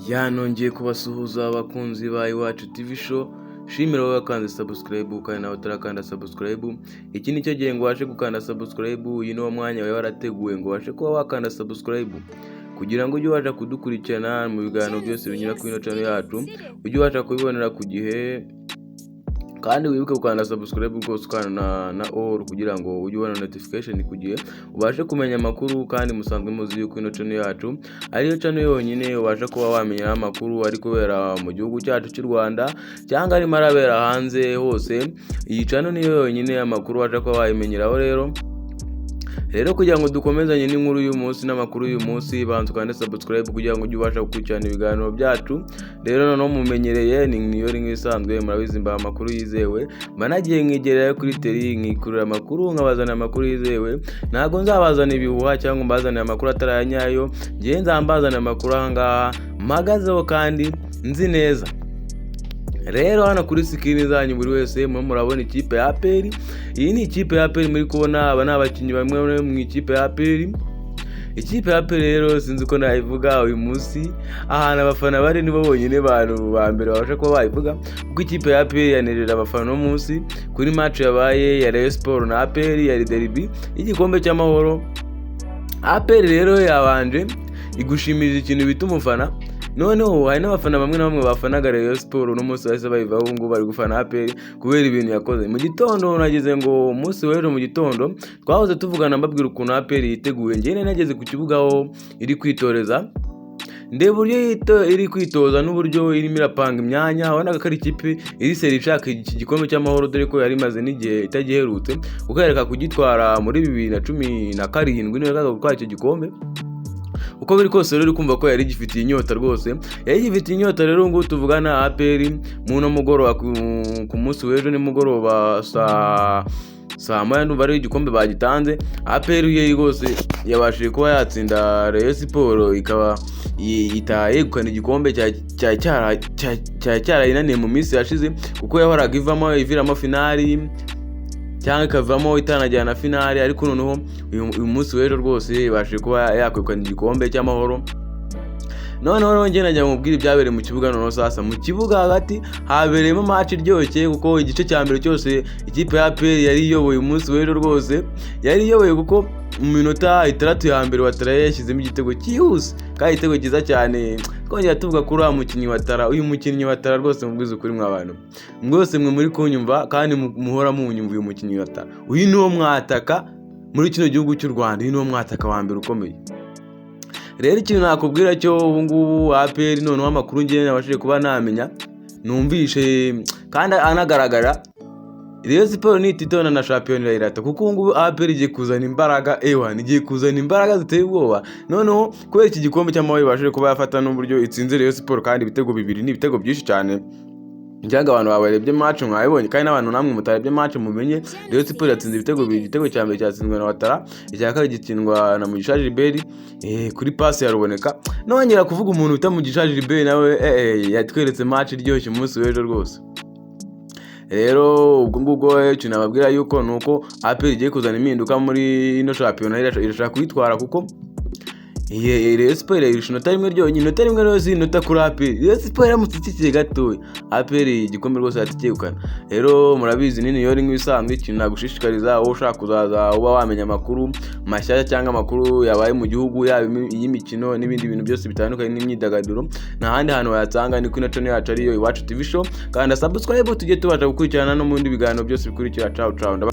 Yanongeye kubasuhuza abakunzi ba Iwacu TV Show, shimira wowe wakanze subscribe kandi nawe utarakanda subscribe. Iki ni cyo gihe ngo ubashe gukanda subscribe. Uyu ni wo mwanya wawe warateguwe ngo ubashe kuba wakanda subscribe kugira ngo ujye ubasha kudukurikirana mu biganiro byose binyura kuri ino channel yacu, ujye ubasha kubibonera ku gihe. Kandi wibuke gukanda subscribe rwose, ukanda na all kugira ngo ujye ubona notification ku gihe, ubashe kumenya amakuru. Kandi musanzwe muzi yuko ino channel yacu ariyo channel yonyine ubasha kuba wamenya amakuru ari kubera mu gihugu cyacu cy'u Rwanda cyangwa arimo arabera hanze hose. Iyi channel niyo yonyine amakuru ubasha kuba wayimenyeraho. Rero kugira ngo dukomezanye n'inkuru y'uyu munsi n'amakuru y'uyu munsi, banza ukande subscribe kugira ngo ujye ubasha gukurikirana ibiganiro byacu. Rero noneho mumenyereye ni niyo nk'ibisanzwe, murabizi, mbaha amakuru yizewe. Mba nagiye nkigererayo kuri terrain, nkikurira amakuru, nkabazanira amakuru yizewe. Ntabwo nzabazana ibihuha cyangwa mbazanire amakuru atari aya nyayo. Ngewe nzambazanira amakuru aha ngaha mpagazeho kandi nzi neza. Rero hano kuri screen zanyu buri wese murimo murabona ikipe ya APR. Iyi ni ikipe ya APR muri kubona. Aba ni abakinnyi bamwe mu ikipe ya APR. Ikipe ya APR rero sinzi uko nayivuga uyu munsi. Ahantu abafana bari nibo bonyine bantu ba mbere babasha kuba bayivuga, kuko ikipe ya APR yanejeje abafana uno munsi kuri match yabaye ya Rayon Sport na APR, ya derby y'igikombe cy'amahoro. APR rero yabanje igushimiriza ikintu bita umufana. Noneho hari n'abafana bamwe na bamwe bafanaga Rayon Sport uno munsi bahise bayivaho, ubu ngubu bari gufana APR kubera ibintu yakoze mu gitondo. Nageze ngo umunsi w'ejo mu gitondo twahoze tuvugana, mbabwira ukuntu APR yiteguye. Njyewe nageze ku kibuga aho iri kwitoreza, ndeba uburyo iri kwitoza n'uburyo irimo irapanga imyanya. Wabonaga ko ari ikipe iri sérieux, ishaka iki gikombe cy'amahoro, dore ko yari imaze n'igihe itagiherutse, kuko yareka kugitwara muri 2017 niyo yashakaga gutwara icyo gikombe. Uko biri kose rero uri kumva ko yari igifitiye inyota rwose, yari igifitiye inyota. Rero ubu ngubu tuvugana, APR mu mugoroba ku munsi w'ejo nimugoroba saa 1 ndumva ariho igikombe bagitanze. APR yo rwose yabashije kuba yatsinda Rayon Sport, ikaba itaha yegukana igikombe cyari cyarayinaniye mu minsi yashize, kuko yahoraga ivamo, iviramo finali cyangwa ikavamo itanajyana na finali. Ariko noneho uyu munsi w'ejo rwose ibashije kuba yakwegukana igikombe cy'amahoro. Noneho rero njye najya mubwira ibyabereye mu kibuga. Noneho sasa mu kibuga hagati habereyemo match iryoshye, kuko igice cya mbere cyose ikipe ya APR yari iyoboye. Umunsi w'ejo rwose yari iyoboye, kuko mu minota 6 ya mbere Ouattara yashyizemo igitego cyihuse kandi igitego cyiza cyane. Twongera tuvuga kuri wa mukinnyi Ouattara. Uyu mukinnyi Ouattara rwose, mubwize ukuri mwa bantu mwose mwe muri kunyumva kandi muhora munyumva, uyu mukinnyi Ouattara, uyu ni wo mwataka muri kino gihugu cy'u Rwanda, uyu ni wo mwataka wa mbere ukomeye. Rero ikintu nakubwira cyo, ubu ngubu APR noneho amakuru ngewe nabashije kuba namenya, numvishe kandi anagaragara, Rayon Sport nititona na shampiyona irayirata, kuko ubu ngubu APR igiye kuzana imbaraga, ewa igiye kuzana imbaraga ziteye ubwoba. Noneho kubera iki gikombe cy'amahoro ibashije kuba yafata n'uburyo itsinze Rayon Sport, kandi ibitego bibiri ni ibitego byinshi cyane. Cyangwa abantu babarebye match mwabibonye, kandi n'abantu namwe mutarebye match mumenye Rayon Sport yatsinze ibitego bibiri. Igitego cya mbere cyatsinzwe na Ouattara, icya kabiri gitsindwa na Mugisha Gilbert kuri passe ya Ruboneka. Nongera kuvuga umuntu bita Mugisha Gilbert nawe yatweretse match iryoshye umunsi w'ejo rwose. Rero ubwo ngubwo ikintu nababwira yuko ni uko APR igiye kuzana impinduka muri ino shampiyona, irashaka kuyitwara, kuko iyi Rayon Sport irayirusha inota rimwe ryonyine. Inota rimwe rero si inota kuri APR. Rayon Sport iramutse itsikiye gatoya, APR igikombe rwose yahita. Rero murabizi nini yo nk'ibisanzwe, ikintu nagushishikariza wowe ushaka kuzaza uba wamenya amakuru mashyashya cyangwa amakuru yabaye mu gihugu, yaba iy'imikino n'ibindi bintu byose bitandukanye n'imyidagaduro, nta handi hantu wayasanga, ni kuri ino channel yacu ariyo Iwacu TV Show. Kanda subscribe tujye tubasha gukurikirana no mu bindi biganiro byose bikurikira. Ciao ciao.